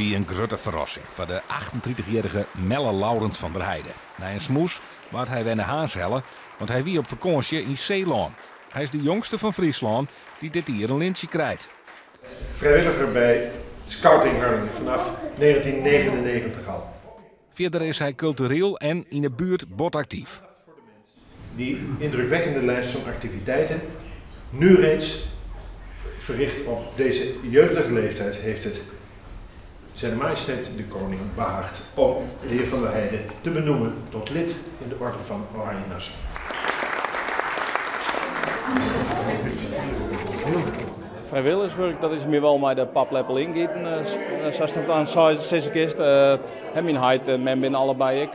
wie in grutte ferrassing foar de 38-jierrige Melle Lourens van der Heide. Nei in smoes waard hy wer nei Harns helle, want hy wie op fakânsje yn Seelân. Hy is de jongste fan Fryslân dy't dit jier in lintsje krijt. Vrijwilliger bij Scouting Harlingen vanaf 1999 al. Fierder is hy kultureel en yn 'e buert bot aktyf. Die indrukwekkende lijst van activiteiten nu reeds verricht op deze jeugdige leeftijd heeft het Zijn Majesteit de Koning behaagd om de heer Van der Heide te benoemen tot lid in de Orde van Oranje Nassau. Frijwilligerswurk dat is my wol mei de papleppel yngetten, sa'tst dat dan sizze kinst. Myn heit en mem binne allebei ek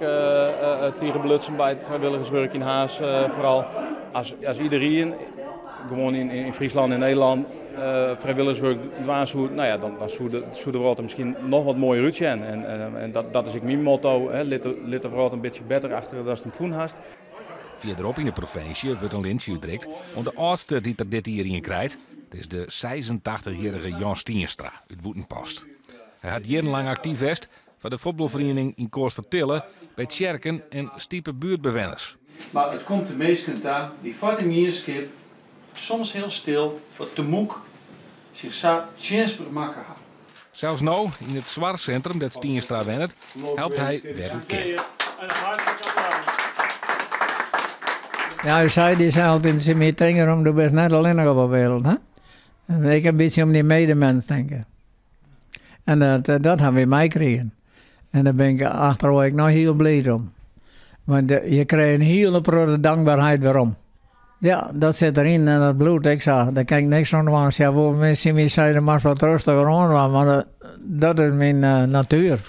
tige belutsen by it frijwilligerswurk yn Harns foaral. As iderien gewoan yn Fryslân en Nederlân frijwilligerswurk dwaan soe, no ja, dan soe de wrâld der miskien noch wat moaier útsjen. En dat is ek myn motto, lit de wrâld in bytsje better achter datst him fûn hast. Fierderop yn de provinsje wurdt in lintsje útrikt oan de âldste dy't der dit jier ien krijt. It is de 86-jierrige Jan Stienstra út Bûtenpost. Hy hat jierrenlang aktyf west foar de fuotbalferiening yn Koatstertille, by tsjerken en stipe buertbewenners. Mar it komt de minsken ta dy't foar de mienskip, soms hiel stil, wat temûk, sich sa tsjinstber makke ha. Sels no, yn it soarchsintrum dêr't Stienstra wennet, helpt hy wêr't it kin. Ja, ús heit dy sei altyd tsjin my, tink derom, do bist net allinnich op 'e wereld. Hè? En ek in bytsje om dyn medemens tinke. En dat, dat ha wy meikrigen. En dêr bin ik achterôf ek noch hiel bliid om. Want je krije in hiele protte dankberheid werom. Ja, dat sit deryn en dat bliuwt ek sa. Dêr kin ik niks oan dwaan. Sja wol minsken my sizze, moatst wat rêstiger oan dwaan, mar dat is myn natuer.